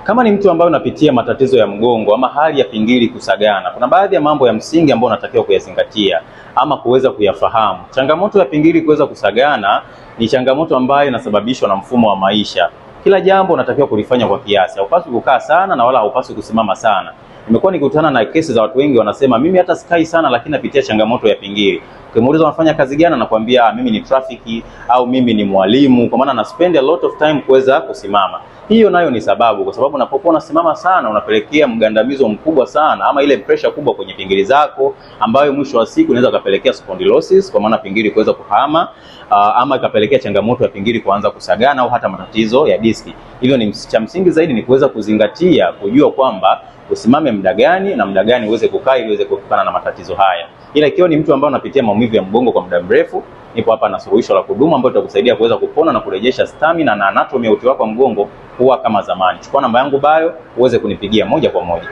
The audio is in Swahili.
Kama ni mtu ambaye unapitia matatizo ya mgongo ama hali ya pingili kusagana, kuna baadhi ya mambo ya msingi ambayo unatakiwa kuyazingatia ama kuweza kuyafahamu. Changamoto ya pingili kuweza kusagana ni changamoto ambayo inasababishwa na mfumo wa maisha. Kila jambo unatakiwa kulifanya kwa kiasi, haupaswi kukaa sana na wala haupaswi kusimama sana. Nimekuwa nikikutana na kesi za watu wengi wanasema, mimi hata sikai sana, lakini napitia changamoto ya pingili. Ukimuuliza unafanya kazi gani, anakuambia mimi ni trafiki au mimi ni mwalimu, kwa maana na spend a lot of time kuweza kusimama. Hiyo nayo ni sababu, kwa sababu unapokuwa unasimama sana unapelekea mgandamizo mkubwa sana ama ile pressure kubwa kwenye pingili zako, ambayo mwisho wa siku inaweza kupelekea spondylosis, kwa maana pingili kuweza kuhama, ama ikapelekea changamoto ya pingili kuanza kusagana au hata matatizo ya diski. Hivyo ni cha msingi zaidi ni kuweza kuzingatia, kujua kwamba usimame muda gani na muda gani uweze kukaa ili uweze kuepukana na matatizo haya. Ila ikiwa ni mtu ambaye unapitia maumivu ya mgongo kwa muda mrefu, nipo hapa na suluhisho la kudumu ambayo itakusaidia kuweza kupona na kurejesha stamina na anatomy ya uti wako wa mgongo kuwa kama zamani. Chukua namba yangu bio uweze kunipigia moja kwa moja.